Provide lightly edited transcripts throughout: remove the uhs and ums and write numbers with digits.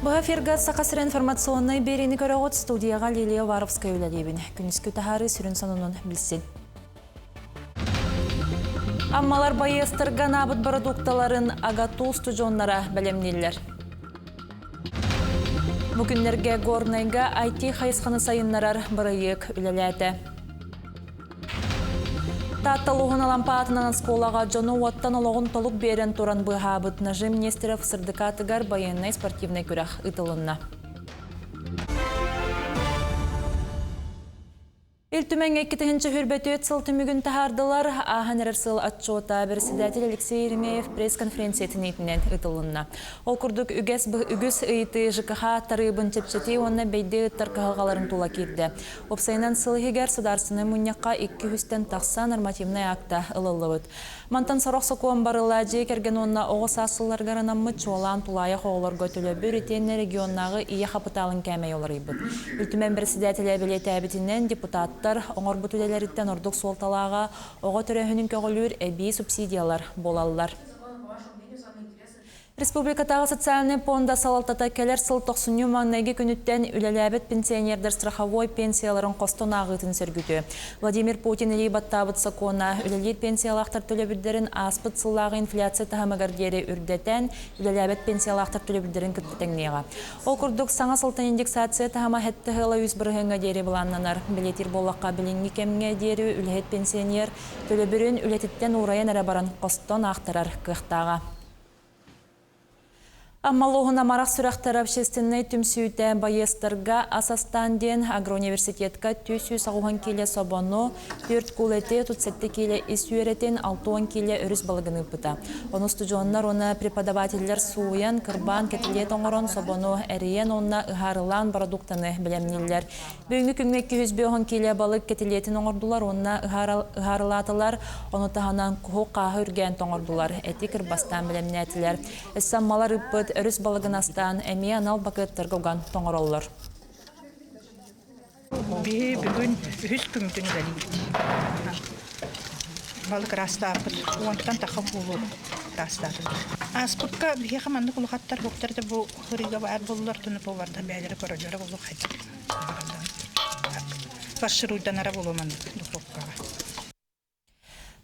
Быһа эфирга Саха сирэ информационнай биэриини көрөҕүт студияҕа Лилия Уваровская үлэлиибин. Күнүскү таһаарыы сүрүн сонунун билсин. Аммалар байыастарга анаабыт бородуукталарын АГАТУ устудьуоннара бэлэмнииллэр. Бу күннэргэ Горнайга IT хайысханы сайыннарар бырайыак үлэлээтэ. Таатта улууһун Алампаатынан оскуолаҕа дьону уоттан олоҕун толук биэрэн туран быыһаабыт Нажим Нестеров сырдыкаатыгар байыаннай-спортивнай күрэх ыытылынна. Ил Түмэҥҥэ 2024 сыл түмүгүн таһаардылар. Ааһан эрэр сыл отчуота председатель Алексей Еремеев пресс-конференциятын иитинэн ыытылынна. Ол курдук үгэс үгүс ыйытыы ЖКХ тарыыбын чэпчэтии уонна бэйдиэ ыттар кыһалҕаларын тула киирдэ. Уопсайынан сыл иһигэр судаарыстыбаннай мунньахха 200-тэн тахса нормативнай акта ылыллыбыт. Мантан сорох сокуон барыла дьиэ кэргэн уонна оҕо саас сылларыгар анаммыт чуолаан тулаайах оҕолорго төлөбүр итиэннэ регионнааҕы ийэ хапытаалын кээмэйэ уларыйбыт. Ил Түмэн бэрэссэдээтэлэ бэлиэтээбитинэн, депутаттар оҥорбут үлэлэриттэн ордук суолталааҕа оҕо төрөөһүнүн көҕүлүүр эбии субсидиялар буолаллар. Республикатааҕы социальнай пуонда салалтата кэлэр сыл тохсунньу маҥнайгы күнүттэн үлэлээбит пенсионердар страховой пенсияларын хостон ааҕыытын сөргүтүө. Владимир Путин илии баттаабыт сокуона үлэлиир пенсиялаахтар төлөбүрдэрин ааспыт сыллааҕы инфляция таһымыгар диэри үрдэтэн, үлэлээбит пенсиялаахтар төлөбүрдэрин кытта тэҥниэҕэ. Ол курдук, саҥа сылтан индексация таһыма сэттэ ыла үс бырыһыаҥҥа диэри былааннанар. Бэлиэтиир буоллахха, билиҥҥи кэмҥэ диэри үлэһит пенсионер төлөбүрүн үлэтиттэн уурайан эрэ баран хостон аахтарар кыахтааҕа. Амма улууһун амарах сүрэхтэр общественнай түмсүүтэ байыастарга ас астаан диэн агроуниверситетка 480 киилэ собону, 4 куул эти, 37 киилэ ис үөрэтин, 60 киилэ өрүс балыгын ыыппыта. Ону устудьуоннар уонна преподавателлэр сууйан, кырбаан, кэтилиэт оҥорон, собону эрийэн уонна ыһаарылаан бородууктаны бэлэмнииллэр. Бүгүҥҥү күҥҥэ 250 киилэ балык кэтилиэтин оҥордулар уонна ыһаарылаатылар, ону таһынан куһу хааһы үргээн тоҥордулар, эти кырбастаан бэлэмнээтилэр. Өссө аммалар ыыппыт өрүс балыгын астаан эмиэ анал бакыаттарга уган тоҥороллор. Биһи бүгүн үһүс күммүтүн үлэлиибит. Балык ыраастааппыт. Уонтан таха буолуо ыраастаатыбыт. Ааспыкка биһиэхэ маннык улахаттар буктар да бу хырыыга баар буоллар, туну повардар бэйэлэрэ көрөллөрө буолуо хайдах. Фаршируйданара буолуо маннык духовкаҕа.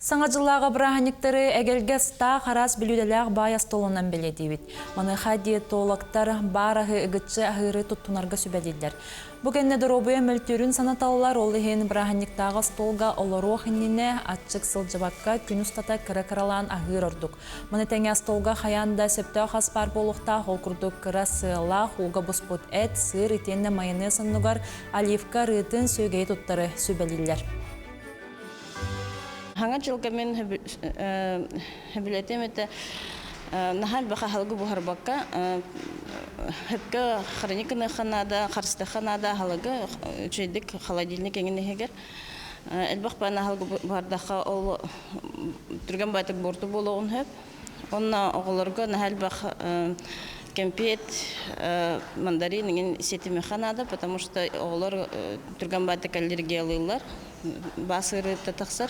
Саҥа дьыллааҕы бырааһынньыктары эгэлгэ астаах араас бүлүүдэлээх баай остуолунан бэлиэтиибит. Маныаха диетологтар баар аһы ыгыччы аһыыры туттунарга сүбэлииллэр. Бу кэннэ доруобуйа мөлтүүрүн санаталлар, ол иһин бырааһынньыктааҕы остуолга олоруох иннинэ аччык сылдьыбакка күн устата кыра-кыралаан аһыыр ордук. Маны тэҥэ остуолга хайаан да сөптөөх ас баар буолуохтаах, ол курдук кыра сыалаах, ууга буспут эт, сыыр итиэннэ майонез оннугар оливка арыытын, сүөгэйи туттары сүбэлииллэр. Хаҥа дьылга мин сөбүлэтиэм этэ наһаа элбэх аһылыгы буһарбакка сөпкө хранить гыныахха наада, харыстыахха наада аһылыгы үчүгэйдик холодильник эҥин иһигэр элбэх баан аһылыгы буһардахха ол түргэн баайтык буорту буолуоҕун сөп. Онно оҕолорго наһаа элбэх кэмпиэт, мандарин иҥин сиэтимиэххэ наада, потому что оҕолор түргэн баайтык аллергиялыыллар, баас ыарыыта тахсар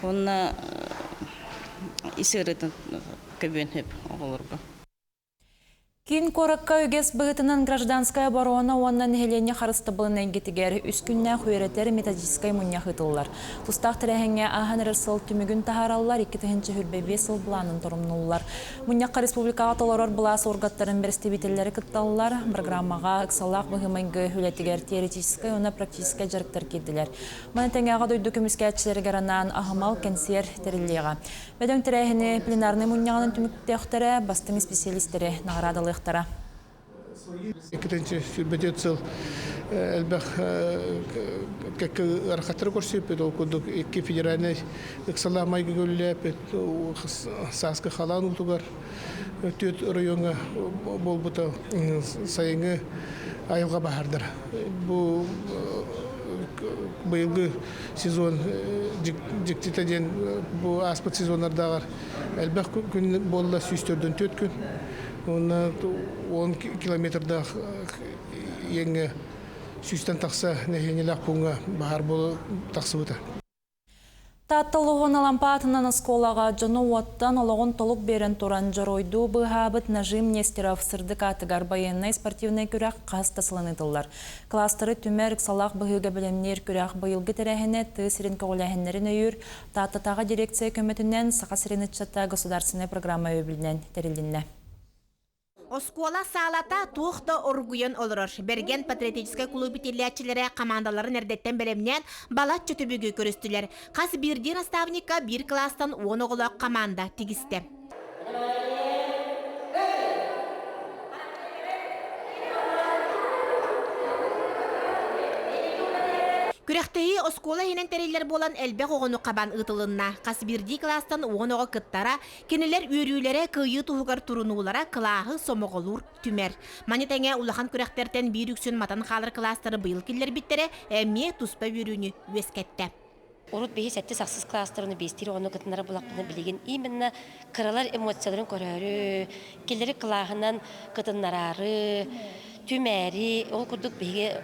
уонна ис ыарыытын көбүөн сөп оҕолорго. Киин куоракка үгэс быһыытынан гражданскай оборона уонна нэһилиэнньэ харыстабылын эйгэтигэр үс күннээх үөрэтэр методическай мунньах ыытыллар. Тустаах тэрээһиҥҥэ ааһан эрэр сыл түмүгүн таһаараллар, 2025 сыл былаанын торумнуллар. Мунньахха республикаҕа толорор былаас уоргаттарын бэрэстэбиитэллэрэ кытталлар. Программаҕа ыксаллаах быһыы-майгы үлэтигэр теоретическай уонна практическай дьарыктар киирдилэр. Маны тэҥэ Аҕа дойду көмүскээччилэригэр анаан аһымал кэнсиэр тэриллиэҕэ. Бөдөҥ тэрээһини пленарнай мунньаҕынан түмүктүөхтэрэ, бастыҥ исписэлиистэри наҕараадалыахтара. Иккитинчи сүүрбэтиэт сыл элбэх кэккэ ыарахаттары көрсүппүт. Ол курдук икки федеральнай ыксалаах майгыга үлэлээппит. Сааскы халаан уутугар түөрт оройуоҥҥа буолбута сайыҥҥы айылҕа баһаардара. Бу быйылгы сезон дьиктитэ диэн бу ааспыт сезоннардааҕар элбэх күн буолла 144 күн уонна 10 километрдаах иэҥҥэ сүүстэн тахса нэһилиэнньэлээх пууҥҥа баһаар буола тахсыбыта. Таатта улууһун Алампа аатынан оскуолаҕа дьону уоттан олоҕун толук биэрэн туран дьоруойдуу быыһаабыт Нажим Нестеров сырдык аатыгар байыаннай-спортивнай күрэх хас да сылын ыытыллар. Кылаастары түмэр, ыксалаах быһыыга бэлэмниир күрэх быйылгы тэрээһинэ тыа сирин көҕүлээһиннэрин өйүүр Тааттатааҕы дирекция көмөтүнэн Саха сирин ыччата государственнай программа өйөбүлүнэн тэрилиннэ. Оскуола саалата туох да оргуйан олорор. Бэргэн патриотическай кулууп итиллээччилэрэ хамаандаларын эрдэттэн бэлэмнээн балачча түбүгү көрүстүлэр. Хас биирдии наставникка биир кылаастан 10 оҕолоох хамаанда тигистэ. Күрэхтэһии оскуола иһинэн тэриллэр буолан элбэх оҕону хабан ыытылынна. Хас биирдии кылаастан 10 оҕо кыттара, Кинилэр үөрүүлэрэ, кыайыы туһугар турунуулара кылааһы сомоҕолуур, түмэр. Маны тэҥэ улахан күрэхтэртэн биир үксүн матан хаалар кылаастары быйыл киллэрбиттэрэ эмиэ туспа үөрүүнү үөскэттэ. Урут биһи сэттис ахсыс кылаастарыны биэстиир оҕону кытыннара булахпына билигин именно кыралар эмоцияларын көрөөрү, кинилэри кылааһынан кытыннараары, түмээри, ол курдук биһиги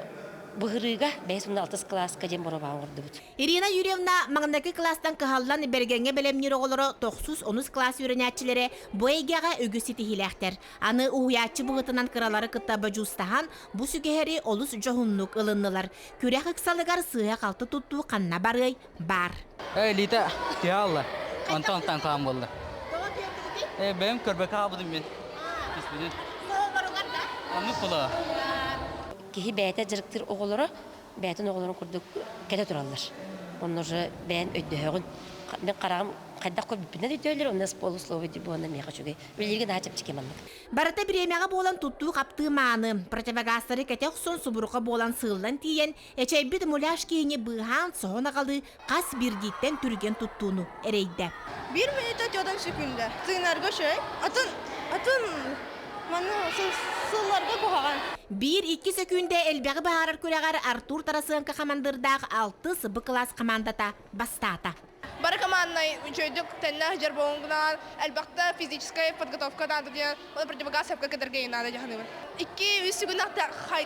быһырыыга бэйэс уонна алтыс кылааска диэн боруобаҕа оҥордубут. Ирина Юрьевна маҥнайгы кылаастан кыһаллан Бэргэҥҥэ бэлэмниир оҕолоро тохсус онус кылаас үөрэнээччилэрэ бу эйгэҕэ үгүс ситиһиилээхтэр. Аны уһуйааччы быһыытынан кыралары кытта бодьуустаһан, бу сүгэһэри олус дьоһуннук ылыннылар. Күрэх ыксалыгар сыыһа-халты туттуу ханна барыай, баар. Элита тиһаалла. Онтон онтон таам буолла. Э бэйэм көрбөкө хаалбытым мин. Испинин. Оннук була. Киһи бэйэтэ дьарыктыыр оҕолоро бэйэтин оҕолорун курдук кэтэ тураллар. Онно уже бэйэн өйдөһөҕүн. Мин хараҕым хайдах көрбүппүнэн өйдөөлөр, онно полусловие буолан миэхэ үчүгэй. Үлэлииргэ наһаа чэпчэки маннык. Барыта бириэмэҕэ буолан туттуу-хаптыы мааны, противогазтары кэтэ охсон субурҕа буолан сыыллан тиийэн, эчэйбит муляж киһини быыһаан соһон аҕалыы хас биирдииттэн түргэн туттууну эрэйдэ. Биир мүнүүтэ 40 секунда. Тыынарга үчүгэй. Атын, атын маны сылларга куһаҕан. Биир-икки сөкүүндэ элбэҕи быһаарар күрэҕэр Артур Тарасенко хамандыырдаах алтыс Б кылаас хамаандата бастаата. Бары команднай үчүгэйдик тэннээх дьар буолуҥнаан элбэхтэ физическая подготовка наада диэн противогаз сөпкө кэтэргэ наада дьаһаныбын. Икки үс күн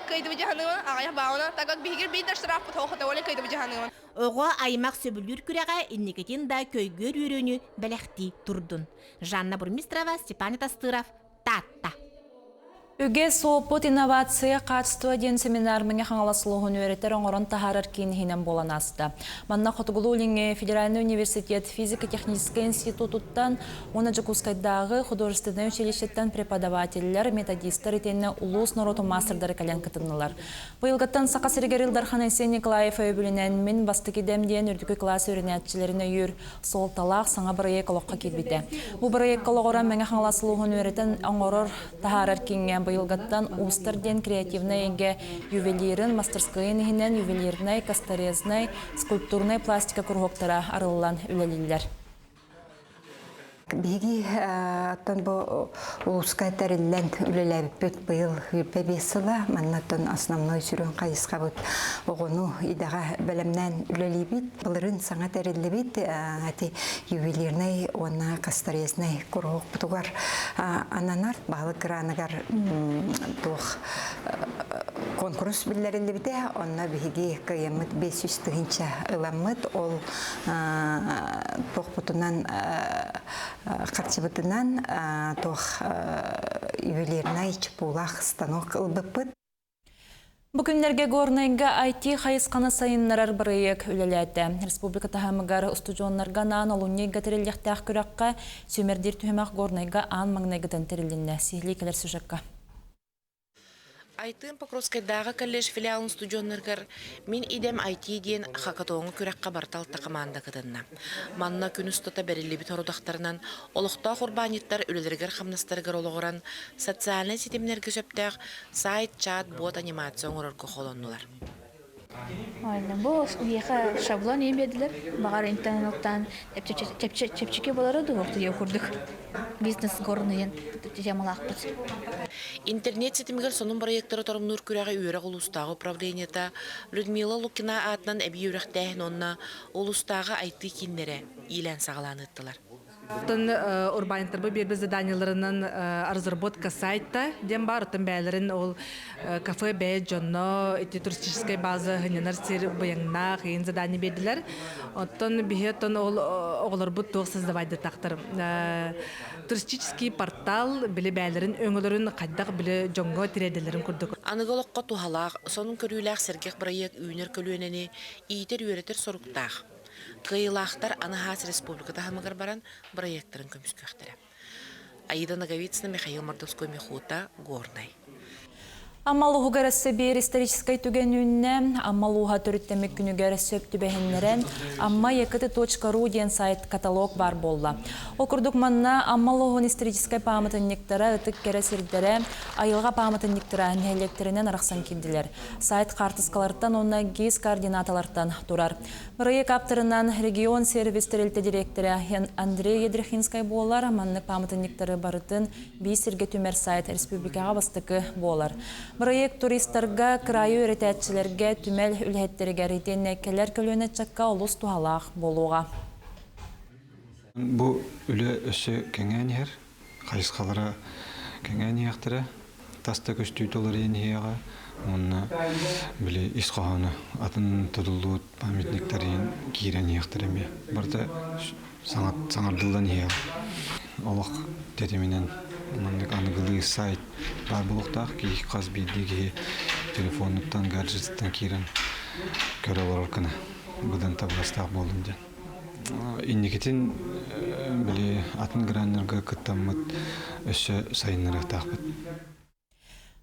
кыайдыбы дьаһаныбын аҕыйах баҕана так как биһигир биир да штрафпыт хоһота оле кыайдыбы дьаһаныбын. Оҕо аймах сөбүлүүр күрэҕэ инникитин да көйгүөр үөрүүнү бэлэхтии турдун. Жанна Бурмистрова, Степан Тастыров, Таатта. Үгэс опыт инновация качество диэн семинар Мэҥэ Хаҥалас улууһун үөрэтэр оҥорон таһаарар киин иһинэн буолан ааста. Манна Хотугулуу-Илиҥҥи федеральнай университет физико-техническэй институтуттан уонна Дьокуускайдааҕы художественнай училищеттан преподавателлэр, методистар итиэннэ улуус норуотун маастардара кэлэн кытыннылар. Быйылгыттан Саха сиригэр Ил Дархан Айсен Николаев өйөбүлүнэн Мин бастакы идэм диэн үрдүкү кылаас үөрэнээччилэрин өйүүр суолталаах саҥа бырайыак олоххо киирбитэ. Бу бырайыакка олоҕуран Мэҥэ Хаҥалас улууһун үөрэтэн оҥорор таһаарар кииҥҥэ быйылгыттан Уустар диэн креативнай эйгэ ювелирын мастерскойун иһинэн ювелирнай, косторезнай, скульптурнай пластика куруһуоктара арыллан үлэлииллэр. Биһиги оттон бу улууска тэриллэн үлэлээбиппит быйыл 25 сыла. Маннаттан основной сүрүн хайысхабыт оҕону идэҕэ бэлэмнээн үлэлиибит. Былырын саҥа тэриллибит ати ювелирнай уонна касторезнай куруһуокпутугар ананар баһылык граныгар туох конкурс биллэриллибитэ. Онно биһиги кыайаммыт 500 тыһыынча ыламмыт. Ол туохпутунан харчыбытынан туох ювелирнай чупуулаах станок ылбыппыт. Бу күннэргэ Горнайга IT хайысханы сайыннарар бырайыак үлэлээтэ. Республика таһымыгар устудьуоннарга анаан олунньуйга тэриллиэхтээх күрэххэ сүүмэрдиир түһүмэх Горнайга аан маҥнайгытын тэрилиннэ. Сиһилии кэлэр сюжекка. Айтыын Покровскайдааҕы колледж филиалын студеннарыгар «Мин идэм IT» диэн хакатоҥҥа күрэххэ барыта алта хамаанда кытынна. Манна күн устата бэриллибит сорудахтарынан олохтоох урбаанньыттар үлэлэригэр-хамнастарыгар олоҕуран социальнай ситимнэргэ сөптөөх сайт, чат, бот анимация оҥорорго холоннулар. Бу биһиэхэ шаблон иһин биэрдилэр. Баҕар интернеттан чэпчэки буолара дуу диye курдук. Бизнес горныйын темалаахпыт. Интернет ситимигэр сонун бырайыактары торумнуур күрэҕи үөрэх улуустааҕы управлениета Людмила Лукина аатынан эбии үөрэхтээһин уонна улуустааҕы IT кииннэрэ иилээн-саҕалаан ыыттылар. Оттон урбаанньыттарбыт биэрбит заданиеларынан разработка сайта диэн баар, оттон бэйэлэрин ол кафе бэйэ дьонно ити туристическай база сынньанар сир быйаҥнаах иин задание биэрдилэр. Оттон биһи оттон ол оҕолорбут туох создавайдатахтар туристический портал били бэйэлэрин өҥөлөрүн хайдах били дьоҥҥо тириэрдэллэрин курдук. Аныгы олоххо туһалаах, сонун көрүүлээх сэргэх бырайыак үүнэр көлүөнэни иитэр-үөрэтэр соруктаах. Кыайыылаахтар аны хаас республика таһымыгар баран бырайыактарын көмүскүөхтэрэ. Аида Ноговицына, Михаил Мордовской, Михута, Горнай. Амма улууһугар өссө биир историческай түгэн үүннэ. Амма улууһа төрүттэммит күнүгэр сөп түбэһиннэрэн Амма якт.ру диэн сайт каталог баар буолла. Ол курдук манна Амма улууһун историческай пааматынньыктара, ытык кэрэ сирдэрэ, айылҕа пааматынньыктара нэһилиэктэринэн арахсан киирдилэр. Сайт хаартыскалартан уонна ГИС координаталартан турар. Бырайыак ааптарынан регион сервис тэрилтэ дириэктэрэ Андрей Ядрихинскай буолар. Маннык пааматынньыктары барытын биир сиргэ түмэр сайт республикаҕа бастакы буолар. Бырайыак туристарга, кыраайы үөрэтээччилэргэ, түмэл үлэһиттэригэр итиэннэ кэлэр көлүөнэ ыччакка олус туһалаах буолуоҕа. Бу үлэ өссө кэҥээн иһэр, хайысхалара кэҥээн иһиэхтэрэ, тас да көстүү толоруйан иһиэҕэ уонна били ис хоһооно атын тутуллубут памятниктарын киирэн иһиэхтэрэ эмиэ. Барыта саҥардыллан иһиэҕэ. Олох тэтиминэн маннык аныгылыы сайт баар буолуохтаах. Киһи хас биирдии киһи телефонуттан, гаджетыттан киирэн көрө олорор гына быдан табыгастаах буоллун диэн. Инникитин били атын граннарга кыттаммыт өссө сайыннарыахтаахпыт.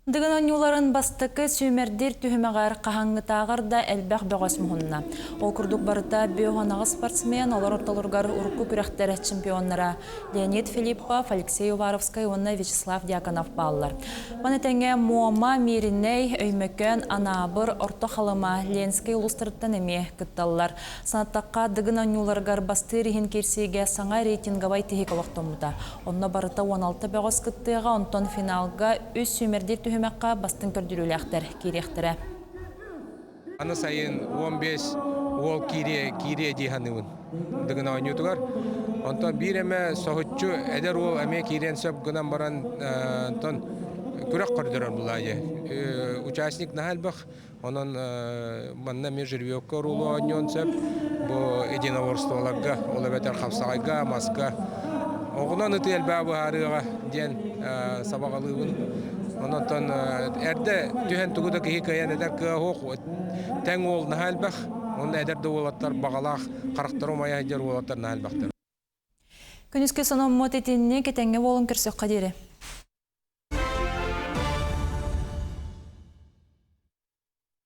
Дыгын оонньууларын бастакы сүүмэрдиир түһүмэҕэр хаһааҥҥытааҕар да элбэх бөҕөс муһунна. Ол курдук барыта 5 спортсмен, олор ортолоругар урукку күрэхтэр чемпионнара Леонид Филиппов, Алексей Уваровскай уонна Вячеслав Дьяконов бааллар. Маны тэҥэ Муома, Мииринэй, Өймөкөөн, Анаабыр, Орто Халыма, Ленскэй улуустарыттан эмиэ кытталлар. Санаттахха, Дыгын оонньууларыгар бастыыр иһин киирсиигэ саҥа рейтинговай тиһик олохтоммута. Онно барыта 16 бөҕөс кыттыаҕа, онтон финалга үс сүүмэрдиир түһүмэххэ бастыҥ көрдөрүүлээхтэр киириэхтэрэ. Аны сайын 15 уол киириэ, киириэ дии саныыбын Дыгын оонньуутугар. Онтон биир эмэ соһуччу эдэр уол эмиэ киириэн сөп гынан баран, онтон күрэх көрдөрөр булаа Участник наһаа элбэх. Онон манна эмиэ жеребьевка уруулу оонньуон сөп. Бу единоборстволарга, ол эбэтэр хапсаҕайга, маска оҕунан ытыы элбэҕи быһаарыаҕа диэн сабаҕалыыбын. Онон эрдэ түһэн тугу да киһи кыайан этэр кыаҕа суох. Тэҥ уол наһаа элбэх. Онно эдэр да уолаттар баҕалаах харахтара умайа сылдьар уолаттар наһаа элбэхтэр. Күнүскү сономмут итинник этэҥҥэ буолун көрсөххө диэри.